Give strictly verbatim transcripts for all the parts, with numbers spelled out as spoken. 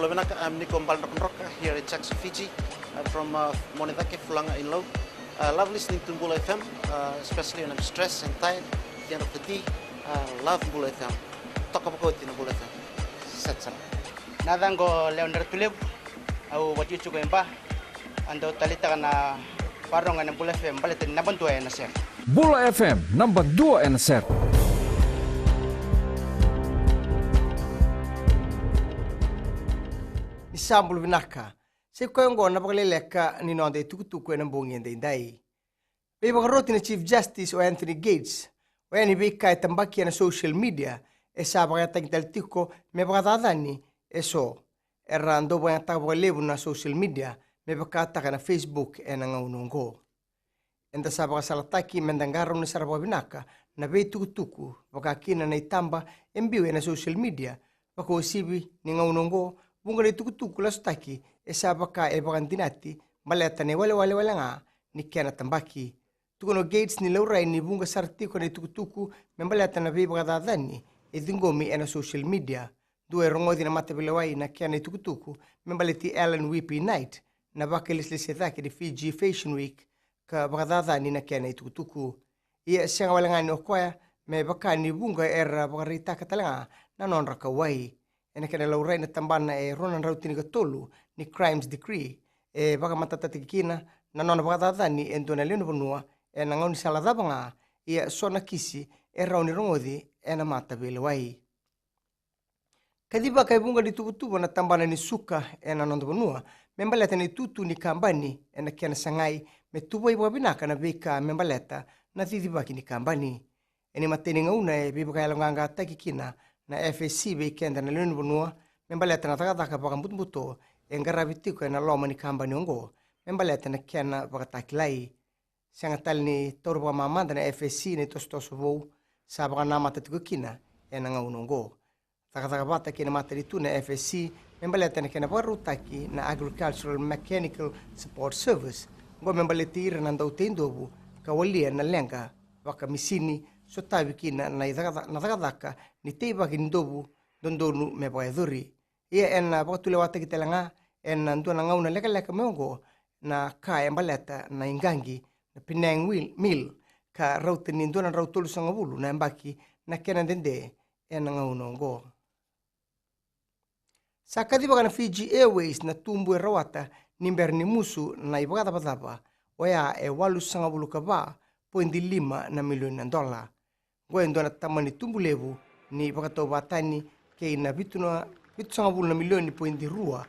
Bula vinaka, I'm Niko Baledrokadroka here in Jackson, Fiji. I'm from uh, Monedake, Fulaga in Lau. Uh, love listening to Bula F M, uh, especially when I'm stressed and tired at the end of the day. Uh, love Bula F M. Toka vakaoti na Bula F M. Set sara. Na yacaqu o Lewa ni Ratulevu, au vakatikotiko e Ba. Au dau taleitaka na vakarorogo ena Bula F M baleta ni naba dua ena sere. Bula F M, naba dua ena sere. Ni sa bula vinaka. Sa i koya oqo na vakaleleka ni noda itukutuku ena bogi edaidai. Veivakaroti na Chief Justice o Anthony Gates, oya ni veika e tabaki ena social media e sa vakayagataki tale tiko me vakacacani eso. Era dau vakayagataka vakalevu na social media me vakataka na Facebook ena gauna oqo. Eda sa vakasalataki meda qarauna sara vakavinaka na veitukutuku, vaka kina na itaba e biu ena social media. Vakauasivi ni gauna oqo, vuqa na itukutuku lasutaki e sa vaka e vakadinati baleta na iwalewale wale ga ni kena tabaki. Tukuna o Gates ni laurai ni vuqa sara tiko na itukutuku me baleta na veivakacacani e ciqomi ena social media. Dua e rogoci na mataveilewai na kena itukutuku me baleti Ellen Whippy Knight, na vakailesilesi cake ni Fiji Fashion Week, ka vakacacani na kena itukutuku. Ia e sega wale ga ni o koya, me vaka ni vuqa era vakaraitaka tale ga na nodra kauwai. Ena kena laurai na tabana e rua na drau tinikatolu ni Crimes Decree, e vakamatatataki kina na nona vakacacani e dua na lewe ni vanua ena gaunisala cava ga. Ia so na kisi e rawa ni rogoci ena mataveilewai. Kacivaka e vuqa ni tuvatuva na tabana ni suka ena noda vanua me baleta na itutu ni kabani ena kena sagai me tuvai vakavinaka na veika me baleta na cicivaki ni kabani. Ena imatai ni gauna e veivakayaloqaqataki kina na F S C vei keda na lewe ni vanua me baleta na cakacaka vakabutobuto e qaravi tiko ena loma ni kabani oqo me baleta na kena vakatakilai. Sega tale ni taura vakamamada na F S C na itosotoso vou sa vakanamata tiko kina ena gauna oqo. Cakacaka vata kei na matanitu na F S C me baleta na kena vakarautaki na Agricultural Mechanical Support Service. Oqo me baleti ira na dauteidovu ka walia na leqa vakamisini, sotavi kina na icaka-, na cakacaka ni teivaki ni dovu dodonu me vakayacori. Ia ena vakatulewataki tale ga ena dua na gauna lekaleka mai oqo na ka e baleta na iqaqi na Penang Wheel Mill, ka rauta ni dua na drau tolusagavulu na yabaki na kena dede ena gauna oqo. Sa kacivaka na Fiji Airways na tubu e rawata ni bera ni musu na ivakacavacava, oya e walusagavulu ka va poidi lima na milioni na dola. Oqo e dua na tamani tubu levu ni vakatauvatani kei na vitu na, vitusagavulu na milioni poidi rua,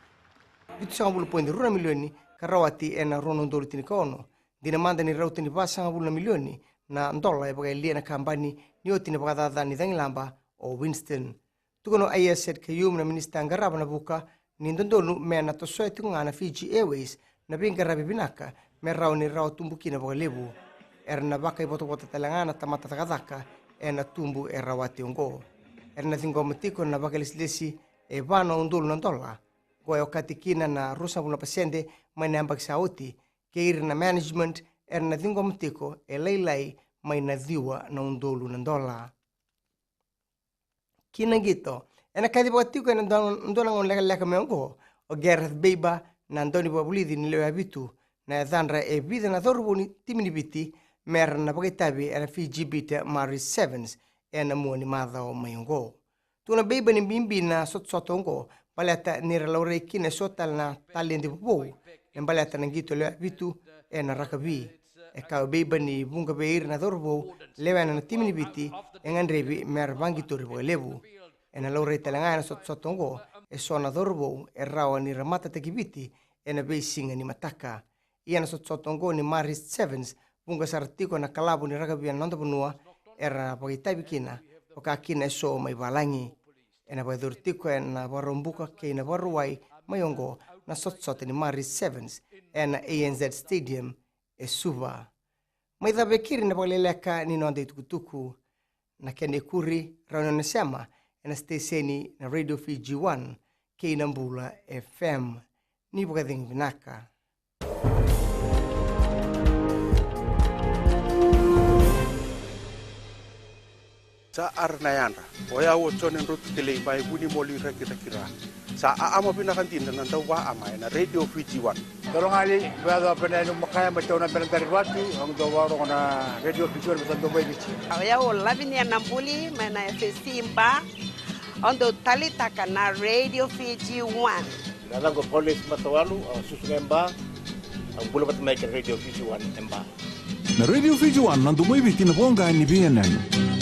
vitusagavulu poidi rua na milioni ka rawati ena rua na udolu tinikaono. Dina mada ni rauta ni vasagavulu na milioni na dola e vakayalia na kabani ni oti na vakacacani cagilaba o Winston. Tukuna o Aiyaz Sayed-Khaiyum na minisita qarava na vuka ni dodonu me na tosoya tiko ga na Fiji Airways na veiqaravi vinaka me rawa ni rawa tubu kina vakalevu. Era na vakaivotavota tale ga na tamata cakacaka ena tubu e rawati oqo. Era na ciqoma tiko na vakailesilesi e va na udolu na dola. Oqo e okati kina na ruasagavulu na pasede mai na yabaki sa oti. Kei ira na management era na ciqoma tiko e lailai mai na ciwa na udolu na dola. Ki na qito, ena kacivaka tiko ena dua, dua na gauna lekaleka mai oqo o Gareth Baber na daunivakavulici ni lewe vitu, na yacadra e vica na cauravou ni timi ni Viti mera na vakaitavi ena Fiji Bita Marist Sevens ena mua ni macawa mai oqo. Tukuna o Baber ni bibi na sotasota oqo baleta ni ra laurai kina eso tale na taledi vovou me baleta na qito lewe vitu ena rakavi. E kaya o Baber ni vuqa vei ira na cauravou lewena na timi ni Viti e gadrevi mera vaqitori vakalevu. Ena laurai tale ga ena sotasota oqo eso na cauravou e rawa ni ra matataki Viti ena veisiga ni mataka. Ia na sotasota oqo ni Marist Sevens, vuqa sara tiko na kalavu ni rakavi ena noda vanua era vakaitavi kina, vaka kina eso mai valagi. Ena vakayacori tiko ena Vakaraubuka kei na Vakarauwai mai oqo na sotasota ni Marist Sevens ena A N Z Stadium e Suva. Mai cava e keri na vakaleleka ni noda itukutuku. Na kena ikuri rawa ni o ni sema ena siteseni na Radio Fiji One kei na Bula F M. Ni vakacegu vinaka. Sa ara na yadra. O yau o Jone Drotu Kelei mai Vunimoli Rakiraki Ra. Sa aama vinaka dina na dau vaama ena Radio Fiji One. Dolo gali, vea dau pena enu makaya mai tau na bela dari vatu, au dau varogo na Radio Fiji One me sa dau mai Viti. Au yau Lavinia Nabuli mai na F S C Ba. Au dau talitaka na Radio Fiji One. Na yacaqu o Paulesi Matawalu, au susu ga e Ba. Au bula vata mai kei na Radio Fiji One e Ba. Na Radio Fiji One na domo i Viti, na voqa ni veiyanuyanu.